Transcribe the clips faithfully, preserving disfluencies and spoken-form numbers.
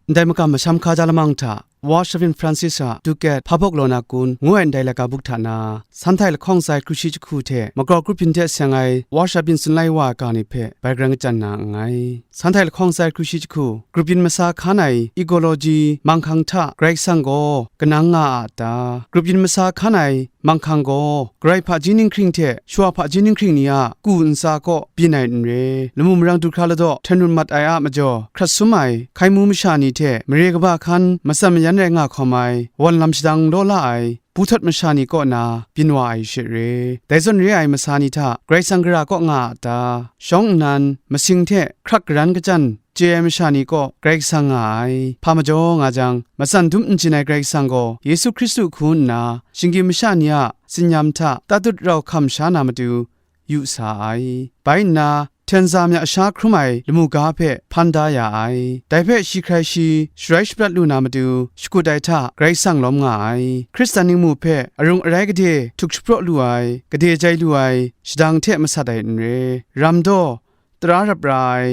Ndai makam masham hkaja lamang hta, Wa Shabin Francis a Ducat Hpa Bawk Law Na Kun ngu ai ndai laika buk hta na, San Htai lahkawng tsa ai kru shi jahku hte makau kru byin hte seng ai Wa Shabin tsun lai wa ai ga ni hpe bai grang kachyan na nngai. San Htai lahkawng tsa ai kru shi jahku, grup yin masa hkan ai ecology manghkang hta Karai Kasang gaw kanang nga a ta? Grup yin masa hkan ai manghkang gaw, Karai hpaji ninghkring hte shawa hpaji ninghkring ni a ku ntsa kaw byin ai n re, lamu marang du hkra ladaw hten run mat ai a majaw, hkrat sum ai hkai mu masha ni hte mare kaba hkan matsan mayan rai nga hkawm ai, wan lam shadang law la ai, buhtawt masha ni kaw na byin wa ai she re. Dai zawn re ai masa ni hta Karai Kasang gara kaw nga a ta? Shawng nnan, masing hte hkrak garan kachyan chye ai masha ni kaw Karai Kasang nga ai. Hpa majaw nga jang, matsan dum n chyin ai Karai Kasang gaw Yesu Hkristu hku nna, shinggyim masha ni a tsinyam hta tatut rau hkam sha na matu yu sa ai. Bai nna, hten za mya sha hkrum ai lamu ga hpe hpan da ya ai. Dai hpe shi hkrai shi sharai shaprat lu na matu, shakut ai hta Karai Kasang lawm nga ai. Hkristan ningmu hpe arung arai gade htuk shapraw lu ai, gade jai lu ai, shadang hte masat ai n re. Ram daw, tara rap ra ai,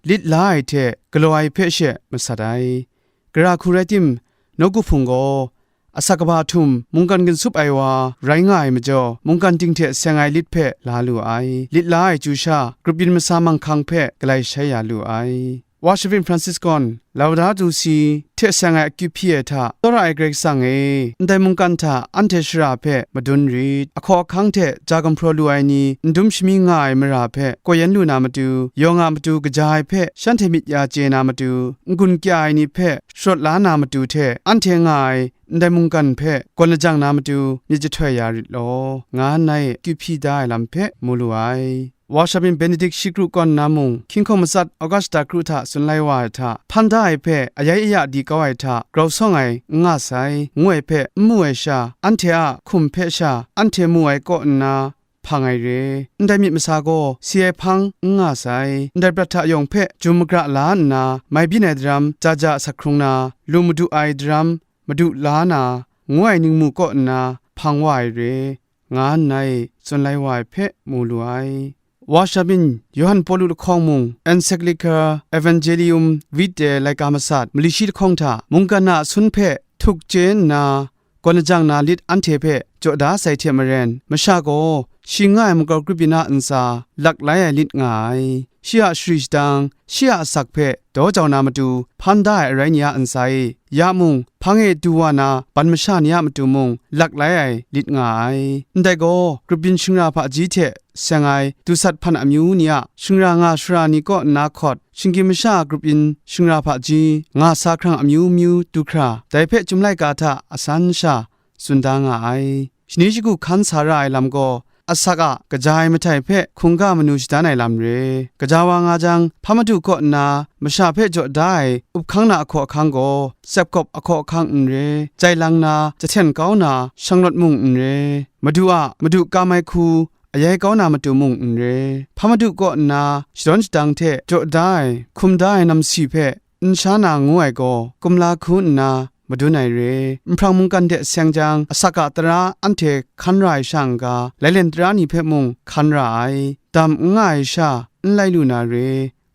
lit la ai hte galaw ai hpe she masat ai. Gara hku rai tim, nawku hpung gaw, asak kaba htum mungkan ginsup ai wa rai nga ai majaw, mungkan ting hte seng ai lit hpe la lu ai. Lit la ai chyu sha, grup yin masa manghkang hpe galai shai ya lu ai. Wa Shabin Francis gaw, Laudato Si hte seng ai akyu hpyi ai hta, Tsawra ai Karai Kasang e, ndai mungkan hta anhte shara hpe madun rit, ahkaw ahkang hte ja gumhpraw lu ai ni, n dum shami nga ai mara hpe kaw yen lu na matu, yawng a matu kaja ai hpe shanhte myit ya chye na matu, n-gun kya ai ni hpe sharawt la na matu hte, anhte nga ai ndai mungkan hpe gawn lajang na matu myit jahtoi ya rit law, nga nna e akyu hpyi da ai lam hpe mu lu ai. Wa Shabin Benedict shi kru kaw nna mung, hkying hkawng matsat Augusta kru hta tsun lai wa ai hta, hpan da ai hpe ayai aya di kau ai hta grau sawng ai n nga sai, ngu ai hpe n mu ai sha, anhte a hkum hpe sha, anhte mu ai kaw nna hpang ai re. Ndai myit masa gaw si ai hpang n nga sai. Ndai prat hta yawng hpe jum magra la nna, mai byin ai daram ja ja asak hkrung na, lu madu ai daram madu la na, ngu ai ningmu kaw nna hpang wa ai re, nga nna e tsun lai wa ai hpe mu lu ai. Wa Shabin, Yawhan Pawlu lahkawng mung, Encyclical Evangelium Vitae laika masat mali shi lahkawng hta, mungkan a sun hpe htuk chye nna, gawn lajang na lit anhte hpe jaw da sai hte maren, masha gaw shi nga ai makau grup yin a ntsa lak lai ai lit nga ai. Shi a shari shadang, shi a asak hpe daw jau na matu hpan da ai arai ni a ntsa e, ya mung, hpang e du wa na ban masha ni a matu mung lak lai ai lit nga ai. Ndai gaw, grup yin shingra hpaji hte seng ai dusat hpan amyu ni a shingra nga shara ni kaw nna hkawt, shinggyim masha a grup yin shingra hpaji nga sa hkrang amyu myu du hkra, dai hpe Chyum laika hta asan sha tsun da nga ai. Shani shagu hkan sa ra ai lam gaw, asak a kaja ai matai hpe hkungga manu shadan ai lam re. Gaja wa nga jang, hpa madu kaw nna masha hpe jaw da ai up hkang na ahkaw ahkang gaw, tsep gawp ahkaw ahkang n re, jai lang na, jahten kau na, shanglawt mung n re, madu a madu kam ai hku ayai kau na matu mung n re, hpa madu kaw nna shadawn shadang hte jaw da ai, hkum da ai namsi hpe n sha na ngu ai gaw, kumla hku nna madun ai re. Nhprang mungkan de seng jang, asak a tara anhte hkan ra ai sha n-ga, lailen tara ni hpe mung hkan ra ai, dam n nga ai sha n lai lu na re,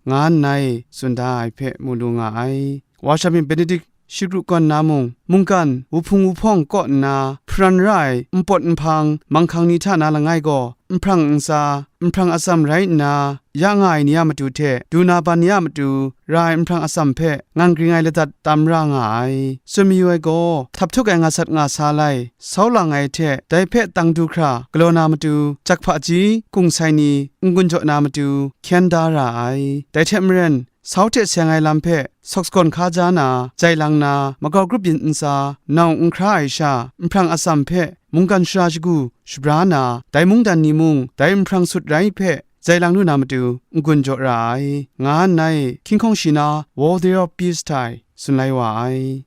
nga nna e tsun da ai hpe mu lu nga ai. Wa Shabin Benedict shi kru kaw nna mung, mungkan wuhpung wuhpawng kaw nna hparan ra ai npawt nhpang manghkang ni hta na langai gaw, nhprang ntsa, nhprang atsam rai nna, ya nga ai ni a matu hte, du na ban ni a matu ra ai nhprang atsam hpe ngang gring ai ladat tam ra nga ai. Tsun mayu ai gaw, htap htuk ai nga sat nga sa lai, sau lang ai hte dai hpe tang du hkra galaw na matu, jak hpaji, kung sai ni, n-gun jaw na matu, hkyen da ra ai. Dai hte maren, sau hte seng ai lam hpe sawk sagawn hka ja na, jai lang na, makau grup yin ntsa, nau n hkra ai sha, nhprang atsam hpe mungkan shara shagu shabra na, dai mungdan ni mung, dai nhprang sut rai hpe, jai lang lu na matu n-gun jaw ra ai, nga nna e hkying hkawng shi na War Day of Peace hta e tsun lai wa ai.